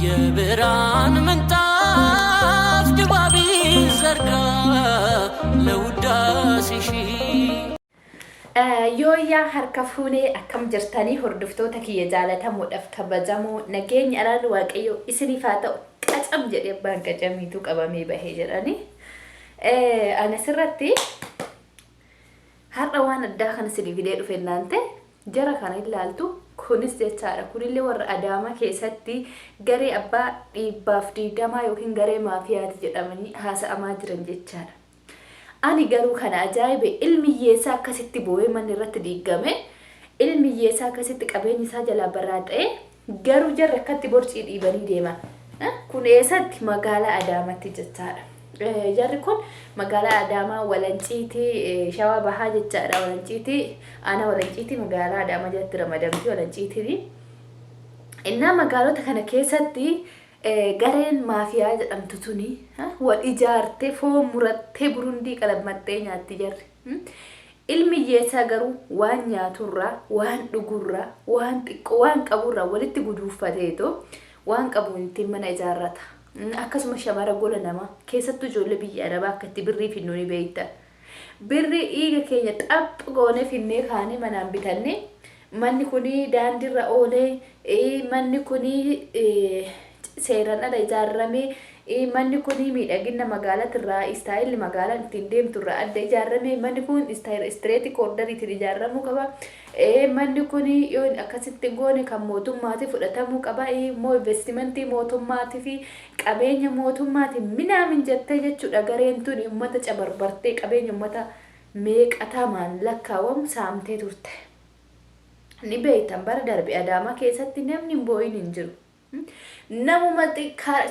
የብርሃን ምንጣፍ ድባብ ዘርጋ ለውዳሴሽ። Yooyyaa harka fuunee akkam jirtanii hordoftoota kiyya jaalatamuudhaaf kabajamoo nageenyi araarri waaqayyoo isiniif haa ta'u qacam jedhee abbaan qacamiitu qabamee bahee jedhani. Ani asirratti har'a waan addaa kana isinii fidee dhufe naan ta'e jara kana ilaaltu kunis jechaadha. Kunillee warra Adaamaa keessatti garee abbaa dhiibbaaf diidamaa yookiin garee maafiyaati jedhamanii haasa'amaa jiran jechaadha. Ani garuu kana ajaa'ibe ilmi hiyyeessaa akkasitti boo'ee manni irratti diigame ilmi hiyyeessaa akkasitti qabeenyi isaa jalaa barraa'ee garuu jarri akkatti borcii dhiibanii deeman. Kun eessatti magaalaa Adaamaatti jechaadha. Jarri kun magaalaa Adaamaa Walanciitii Shawaa Bahaa jechaadha. Walanciitii aanaa Walanciitii magaalaa Adaamaa jalatti ramadamti Walanciitiin. Innaa magaalota kana keessatti gareen maafiyaa jedhamtu tuni wal ijaartee foon murattee burundii qalammattee nyaatti jarri. Ilmi hiyyeessaa garuu waan nyaaturraa, waan dhugurraa, waan xiqqoo waan qaburraa walitti guduuffateetoo waan qabuun ittiin mana ijaarrata. Akkasuma shamara gola namaa keessattuu ijoollee biyya arabaa akka itti birrii finnu ni beekta. Birrii dhiiga keenya xaph goonee finnee kaanee manaan bitannee manni kuni daandiirra oolee manni kuni seeraan ala ijaarramee manni kuni miidhagina magaalatirraa istaayilli magaalaan ittiin deemturraa adda ijaarramee manni kun istireetii koordariitiin ijaaramuu qaba. Manni kun yoo akkasitti goone kan mootummaati fudhatamuu qaba. Immoo investimentii mootummaatii fi qabeenya mootummaati minaamin jettee jechuudha gareen tuni uummata cabarbartee qabeenya uummata meeqatamaan lakkaawamu saamtee turte. Ni beektan bara darbe Adaamaa keessatti namni hin boo'in hin jiru. Namuma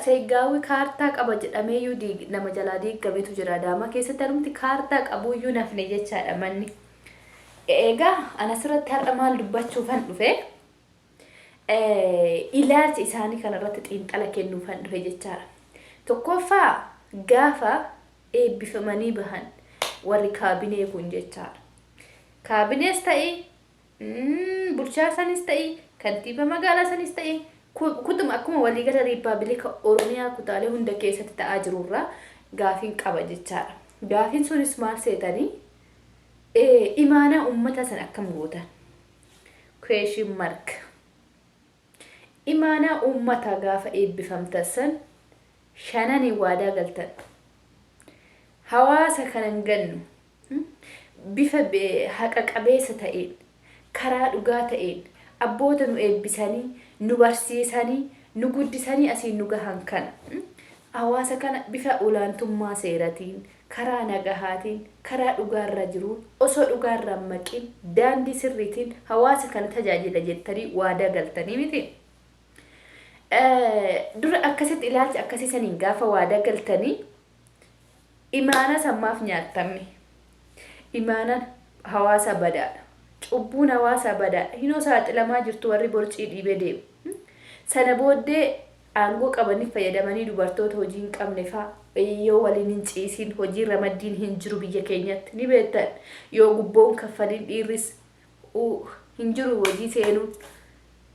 seeggaawwi kaartaa qaba jedhameeyyuu nama jalaa diigametu jira Adaamaa keessatti anumti kaartaa qabuyyuu nafne jechaadha manni. Egaa ana asirratti har'a maal dubbachuufan dhufe ilaalcha isaanii kanarratti xiinxala kennuufan dhufe jechaadha. Tokkoffaa gaafa eebbifamanii bahan warri kaabinee kun jechaadha. Kaabinees ta'e bulchaa sanis ta'e kantiibaa magaalaa sanis ta'e kutuma akkuma waliigala riippaabilika Oromiyaa kutaalee hunda keessatti ta'aa jirurraa gaafiin qaba jechaadha. Gaafiin sunis maal seetanii imaanaa uummata san akkam gootan? Question mark. Imaanaa uummataa gaafa eebbifamtan san shananii waadaa galtan. Hawaasa kanan gannu bifa haqa qabeessa ta'een karaa dhugaa ta'een abboota nu eebbisanii nu barsiisanii nu guddisanii asiin nu gahan kana hawaasa kana bifa olaantummaa seeratiin karaa nagahaatiin karaa dhugaarra jiruun osoo dhugaarra hin maqin daandii sirriitiin hawaasa kana tajaajila jettanii waadaa galtanii miti. Dura akkasitti ilaalcha akkasii saniin gaafa waadaa galtanii imaana sammaaf nyaattamme. Imaanaan hawaasa badaadha. Cubbuun hawaasa badaadha. Hinoo saaxilamaa jirtu warri borcii dhiibee deemu. Sana booddee aangoo qabaniif fayyadamanii dubartoota hojii hin qabne fa'aa yoo waliin hin ciisin hojii ramaddiin hin jiru biyya keenyatti ni beektan. Yoo gubboon kaffaliin dhiirris hin jiru hojii seenuun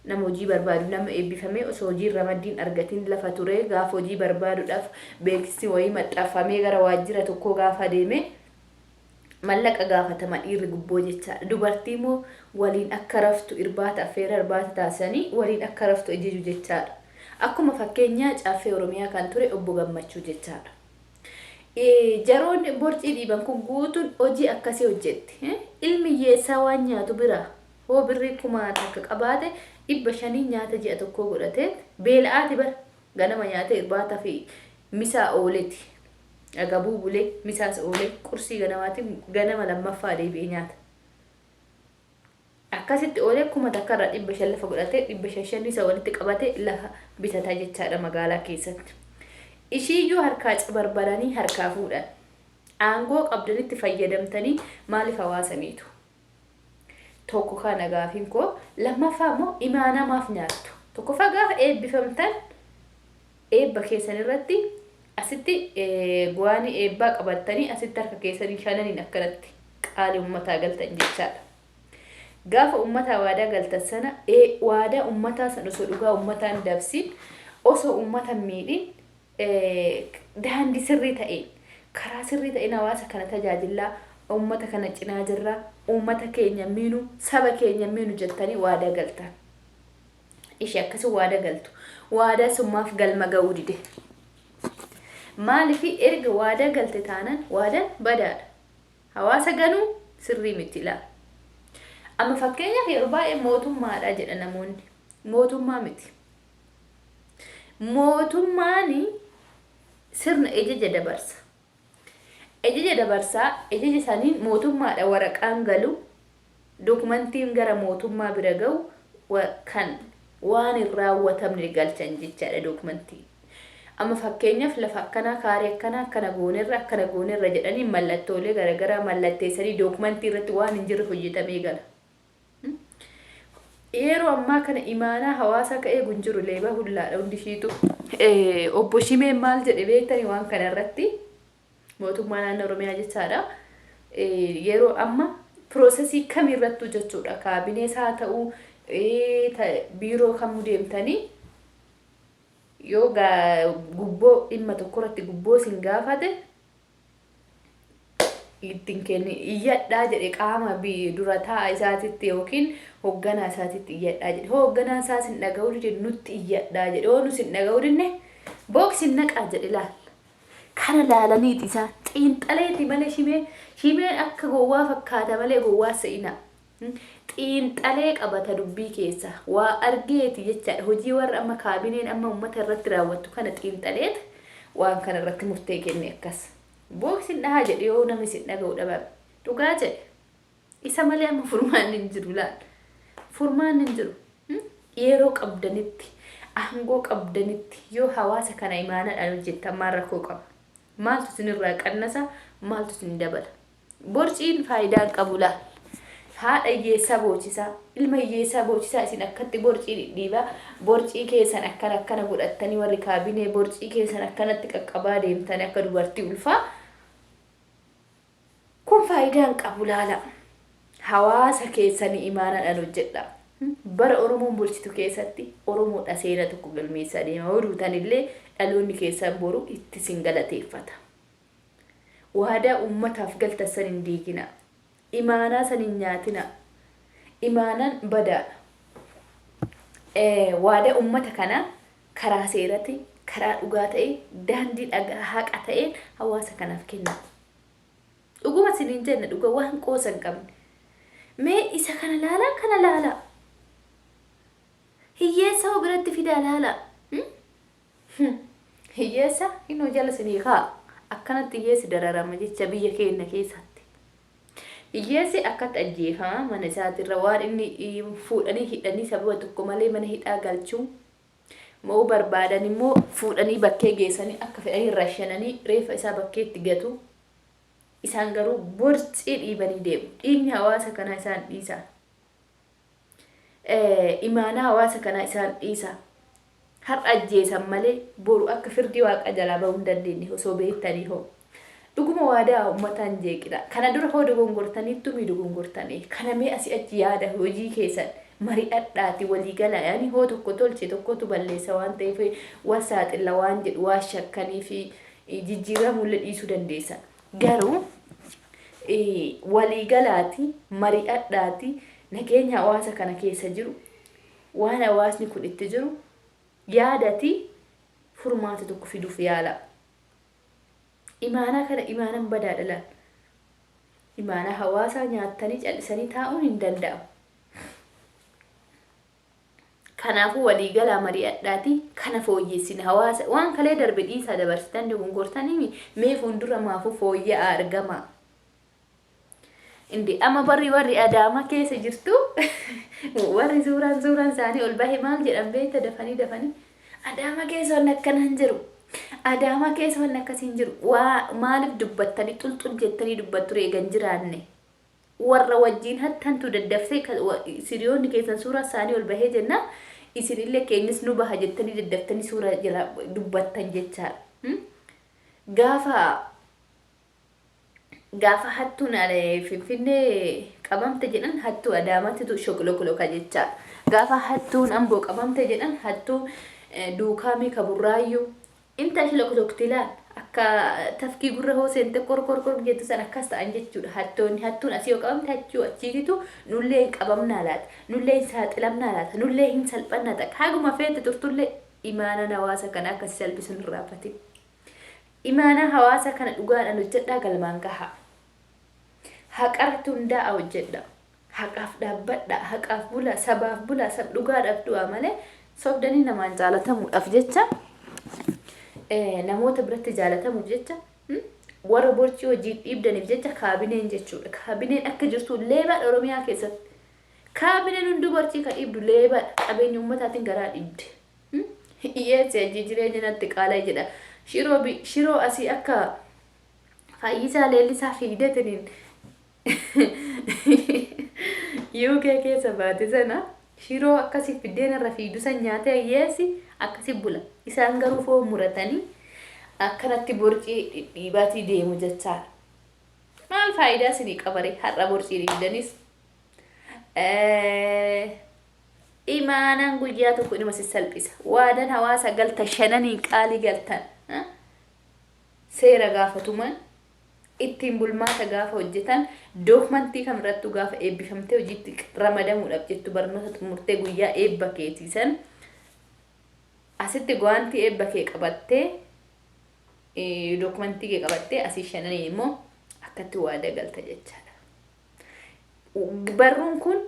nama hojii barbaadu nama eebbifamee osoo hojii ramaddiin argatiin lafa ture gaafa hojii barbaaduudhaaf beeksisni wayii maxxanfamee gara waajjira tokkoo gaafa deeme mallaqa gaafatama dhiirri gubboo jechaadha. Dubartii immoo waliin akka raftu irbaata affeera irbaata taasisanii waliin akka raftu ejiju jechaadha. Akkuma fakkeenyaa Caffee Oromiyaa kan ture obbo Gammachuu jechaadha. Jaroonni borcii dhiiban kun guutuun hojii akkasii hojjetti. Ilmi hiyyeessaa waan nyaatu bira hoo birrii 1000 qabaate 500 nyaata ji'a tokkoo godhatee beela'aati bara ganama nyaatee irbaata fi misaa ooleti. Agabuu bulee misaas oolee qursii ganamaatiin ganama lammaffaa deebi'ee nyaata. Akkasitti oolee 1000 irraa 500 lafa godhatee 500 shan isa walitti qabatee lafa bitataa jechaadha magaalaa keessatti. Ishiiyyuu harkaa cabarbaranii harkaa fuudhan. Aangoo qabdanitti fayyadamtanii maaliif hawaasa miitu? Tokko kana gaafiin koo lammaffaa immoo imaanaa maaf nyaattu? Tokkoffaa gaafa eebbifamtan eebba keessan irratti asitti guwaanii eebbaa qabattanii asitti harka keessanii shananiin akkanatti qaalii uummataa galtan jechaadha. Gaafa uummataa waadaa galtan sana waadaa uummataa sana osoo dhugaa uummataan dabsin Osoo uummata hin miidhin daandii sirrii ta'een, karaa sirrii ta'een hawaasa kana tajaajillaa, uummata kana cinaa jirra, uummata keenya miinu, saba keenya miinu jettanii waadaa galtan. Ishee akkasii waadaa galtu. Waadaa sun maaf galma ga'uu dide? Maaliif erga waadaa galte taanaan waadaan badaadha. Hawaasa ganuu sirrii miti laa. Amma fakkeenyaaf yeroo baay'ee mootummaadha jedha namoonni. Mootummaa miti. Mootummaan sirna ejeja dabarsa. Ejeja dabarsaa, ejeja saniin mootummaadha waraqaan galu, dokumentiin gara mootummaa bira ga'u kan waan hin raawwatamne galchan jechaadha dokumentii. Amma fakkeenyaaf lafa akkanaa, kaarii akkanaa, akkana goonerra, akkana goonerra jedhanii mallattoolee garaagaraa mallatteessanii dokumentii irratti waan hin jirre hojjetamee gala. Yeroo ammaa kana imaanaa hawaasaa ka'ee eegu hin jiru, leebaa hullaadha hundi ishiitu. Obbo Shimeen maal jedhe beektanii waan kana irratti? Mootummaa naannoo Oromiyaa jechaadha. Yeroo amma piroosesii kamirrattuu jechuudha, kaabinees haa ta'u, biiroo kamuu deemtanii yoo gubboo dhimma tokko irratti gubboo isin gaafate ittiin kenni, iyyadhaa jedhe. Qaama dura taa'a isaatitti yookiin hoogganaa isaatitti iyyadhaa jedhe. Hoogganaan isaas hin dhaga'uu dide, nutti iyyadhaa jedhe. Hoo nus hin dhaga'uu didne, booksiin naqaa jedhe. Laal, kana laalaniiti isaan xiinxaleeti malee. Shimeen akka gowwaa fakkaata malee gowwaa se'ina. Xiinxalee qabata, dubbii keessa waa argeeti jechaadha. Hojii warra amma kaabineen amma uummata irratti raawwattu kana xiinxaleet waan kana irratti murtee kenne. Akkas booksiin dhahaa jedhe yoo namni isin dhaga'u dhabame. Dhugaa jedhe. Isa malee amma furmaanni hin jiru laal. Furmaanni hin jiru. Yeroo qabdanitti, aangoo qabdanitti yoo hawaasa kana imaanaadhaan hojjettan maal rakkoo qaba? Maaltu isinirraa qannasa? Maaltu isin dabala? Borciin faayidaa hin qabu laal. Haadha hiyyeessaa boochisaa, ilma hiyyeessaa boochisaa, isin akkatti borcii dhidhiibaa, borcii keessan akkana akkana godhattanii, warri kaabinee borcii keessan akkanatti qaqqabaa deemtanii akka dubartii ulfaa. Kun faayidaa hin qabu laala. Hawaasa keessanii imaanaadhaan hojjedha. Bara Oromoon bulchitu keessatti Oromoodha seera tokko galmeessaa deema. Yoo duutan illee dhaloonni keessan boru itti sin galateeffata. Waadaa uummataaf galtan san hin diigina. Imaanaa san hin nyaatina. Imaanaan badaadha. Waadaa uummata kanaa karaa seerati, karaa dhugaa ta'e, daandii dhagaa haqa ta'een hawaasa kanaaf kenna. Dhuguma isiniin jenna, dhuga waan qoosa hin qabne. Mee isa kana laalaa, kana laalaa. Hiyyeessa hoo biratti fidaa laalaa. Hiyyeessa inoo jala isinii kaa. Akkanatti hiyyeessi dararama jecha biyya keenya keessatti. Hiyyeessi akkatti ajjeefama mana isaatirra, waan inni fuudhanii hidhanii sababa tokko malee mana hidhaa galchuu moo barbaadan immoo fuudhanii bakkee geessanii akka fedhanii rashananii reeffa isaa bakkeetti gatu. Isaan garuu borcii dhiibanii deemu. Dhiigni hawaasa kanaa isaan dhiisa. Imaanaa hawaasa kanaa isaan dhiisa. Har'a ajjeesan malee boru akka firdii waaqa jalaa bahuu hin dandeenye osoo beektanii hoo. Dhuguma waadaa uummataan jeeqina. Kana dura hoo dogongortaniittu mii dogongortanii. Kana mee asii achi yaada hojii keessan mari'adhaati walii galaa. Yaani hoo tokko tolche tokkotu balleessa waan ta'eef wal saaxilla waan jedhu waan shakkanii fi jijjiiramuullee dhiisuu dandeessan. Garuu walii galaati mari'adhaati, nageenya hawaasa kana keessa jiru, waan hawaasni kun itti jiru yaadati furmaata tokko fiduuf yaala. Imaanaa kana, imaanaan badaadha laal. Imaanaa hawaasaa nyaattanii callisanii taa'uun hin danda'amu. Kanaafuu waliigalaa mari'adhaati kana fooyyessina, hawaasa waan kalee darbe dhiisaa, dabarsitan dogongortanii mee fuuldura maafuu fooyya'aa argama. Indi amma barri warri Adaamaa keessa jirtu, warri suuraan isaanii ol bahe maal jedhan beekta? Dafanii dafanii Adaamaa keessa wanni akkana hin jiru. Adaamaa keessa wanni akkasii hin jiru. Waa maaliif dubbattanii xulxul jettanii dubbattu eegan jiraanne? Warra wajjin hattantu daddaftee siriyoonni keessan suuraa isaanii ol bahee jenna, isinillee keenyas nu baha jettanii daddaftanii suuraa jala dubbattan jechaadha. Gaafa hattuun Finfinnee qabamte jedhan, hattuu Adaamaattitu shoqloqloka jechaadha. Gaafa hattuun Amboo qabamte jedhan, hattuu Duukaamii ka Burraayyuu inta ishee lokotokti laal akka tafkii gurra hoo seente kor kor kor jettu san akkas ta'an jechuudha. Hattoonni hattuun asii yoo qabamte achii achiititu nullee hin qabamnaa laata, nullee hin saaxilamnaa laata, nullee hin salphannaa ta'a. Haguma feete turtullee imaanaan hawaasa kana akkasi salphisuun hin raaffatin. Imaanaa hawaasa kana dhugaadhaan hojjedhaa galmaan gahaa. Haqarratti hundaa'a hojjedha. Haqaaf dhaabbadha, haqaaf bula, sabaaf bula, sab dhugaadhaaf du'a malee sobdanii namaan jaalatamuudhaaf jecha, namoota biratti jaalatamuuf jecha, warra borcii hojii dhiibdaniif jecha kaabineen jechuudha. Kaabineen akka jirtu leebaadha Oromiyaa keessatti. Kaabineen hunduu borcii kan dhiibdu leebaadha. Qabeenya uummataatiin garaa dhiibde. Hiyyeessi hojii jireenya natti qaala'e jedha. Shiroo shiroo asii akka Fayyisaa Leellisaa fiigdeetiniin UK keessa baate sana shiroo akkasii fiddeen irra fiigdu san nyaatee hiyyeessi akkasi bula. Isaan garuu foon muratanii akkanatti borcii dhidhiibaatii deemu jechaadha. Maal faayidaa isinii qabare har'a borcii dhiibdanis? Imaanaan guyyaa tokko inuma si salphisa. Waadan hawaasa galtan shananiin qaalii galtan. Seera gaafa tuman, ittiin bulmaata gaafa hojjetan, dookmantii kamirrattuu gaafa eebbifamtee hojiitti ramadamuudhaaf jettu barnoota xumurtee guyyaa eebba keetii san asitti gwaantii eebba kee qabattee, dookmantii kee qabattee, asii shananiin immoo akkatti waada galta jechaadha. Barruun kun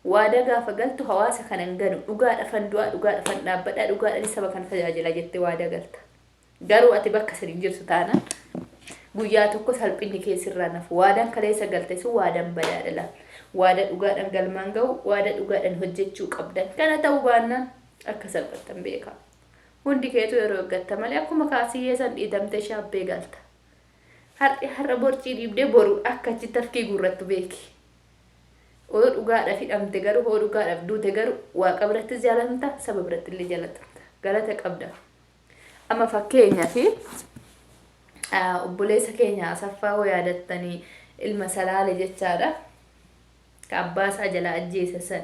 waadaa gaafa galtu hawaasa kana hin ganu, dhugaadhafan du'aa, dhugaadhafan dhaabbadhaa, dhugaadhaan saba kana tajaajila jettee waadaa galta. Garuu ati bakka sadi hin jirtu taanaan guyyaa tokko salphinni kee sirraa nafu. Waadaan kaleessa galte sun waadaan badaadha laal. Waada dhugaadhaan galmaan ga'u, waada dhugaadhaan hojjechuu qabdan. Kana ta'uu baannaan akka salphattan beekaa. Hundi keetu yeroo eeggatta malee akkuma kaasiyyee san dhiitamtee shaabbee galta. Har'i har'a borcii dhiibdee boru akka achi tafkii guurrattu beeki. Hoo dhugaadhaaf hidhamte garuu, hoo dhugaadhaaf duute garuu, waaqa birattis jaalatamta, saba biratti illee jaalatamta. Galata qabda. Amma fakkeenyaaf obboleessa keenya Asaffaa hoo yaadattanii, ilma Salaale jechaadha. Ka abbaa isaa jalaa ajjeese san.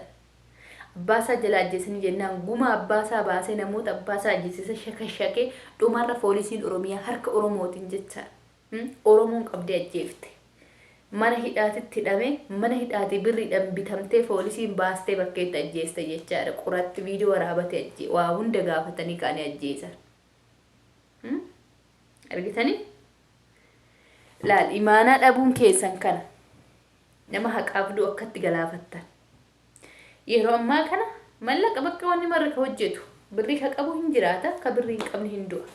Abbaa isaa jalaa ajjeesanii jennaan guma abbaa isaa baasee namoota abbaa isaa ajjeesise shakashakee dhumarra poolisiin Oromiyaa harka Oromootiin jechaadha. Oromoon qabdee ajjeefte. Mana hidhaatitti hidhamee, mana hidhaatii birriidhaan bitamtee poolisiin baastee bakkeetti ajjeeste jechaadha. Qoratti viidiyoo waraabatee ajjee waa hunda gaafatanii ka'anii ajjeesan. Argitanii? Laal, imaanaa dhabuun keessan kana. Nama haqaaf du'u akkatti galaafattan. Yeroo ammaa kana mallaqa bakka wanni marri ka hojjetu, birrii ka qabu hin jiraata, ka birrii hin qabne hin du'a.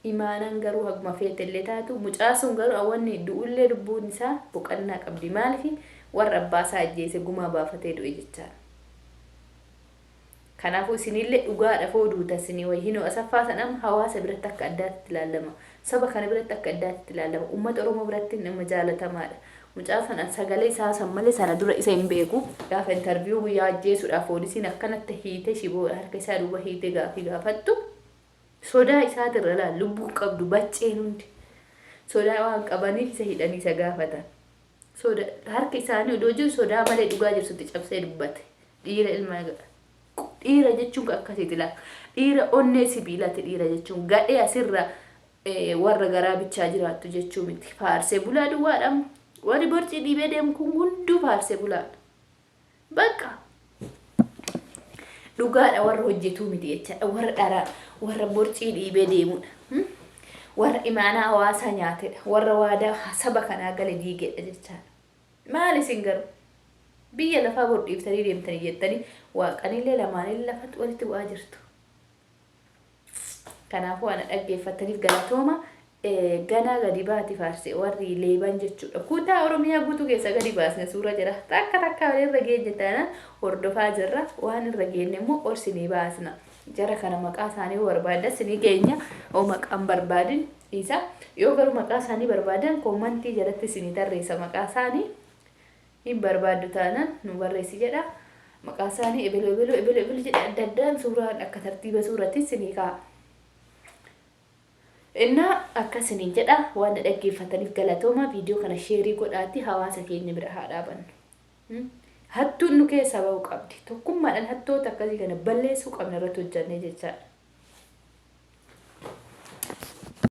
Imaanaan garuu haguma feetellee taatu, mucaa sun garuu wanni du'ullee lubbuun isaa boqannaa qabdi. Maaliif? Warra abbaa isaa ajjeese gumaa baafatee du'e jechaadha. Kanaafuu isinillee dhugaadhaaf hoo duuta isinii wayyi. Hinoo Asaffaa san amma hawaasa biratti akka addaatti ilaalama. Saba kana biratti akka addaatti ilaalama. Uummata Oromoo biratti nama jaalatamaadha. Mucaa sana sagalee isaa san malee sana dura isa hin beeku. Gaafa interview guyyaa ajjeesuudhaaf poolisiin akkanatti hiite, shiboo harka isaa duuba hiite gaafii gaafattu. Sodaa isaatirra laal, lubbuu qabdu bacceen hundi. Sodaa waan qabaniif isa hidhanii isa gaafatan. Soda harka isaanii odoo jiru sodaa malee dhugaa jirtutti cabsee dubbate. Dhiira ilma dhiira jechuun akkasiiti laal. Dhiira onnee sibiilaati dhiira jechuun, gadhee asirra warra garaa bichaa jiraattu jechuu miti. Faarsee bulaa duwwaadha. Warri borcii dhiibee deemu kun hunduu faarsee bulaadha. Bakka dhugaadha warra hojjetuu miti jechaadha. Warra dharaa, warra borcii dhiibee deemudha. Warra imaanaa hawaasaa nyaatedha. Warra waadaa saba kanaa gale diigedha jechaadha. Maal isin garuu biyya lafaa bor dhiiftanii deemtanii jettanii waaqanillee lamaanillee lafatti walitti bu'aa jirtu. Kanaafuu ana dhaggeeffattaniif galatooma. Ganaa gadi baati faarse warri leeban jechuudha. Kutaa Oromiyaa guutuu keessa gadi baasne suura jira. Takka takka irra geenye taanaan hordofaa jirra. Waan irra geenye immoo ol sinii baasna. Jara kana maqaa isaanii barbaadda sinii keenya, oo maqaan barbaadin isa. Yoo garuu maqaa isaanii barbaadan koomantii jalatti sinii tarreessa maqaa isaanii. Hin barbaaddu taanaan nu barreessi jedha. Maqaa isaanii ebelu ebelu ebelu ebelu jedhe adda addaan suuraan akka tartiiba suuratti sinii kaa'a. Innaa akkasiniin jedha, waan na dhaggeeffataniif galatooma. Viidiyoo kana share godhaatti hawaasa keenya bira haa dhaabannu. Hattuun nu keessaa ba'uu qabdi. Tokkummaadhaan hattoota akkasii kana balleessuu qabna, irratti hojjannee jechaadha.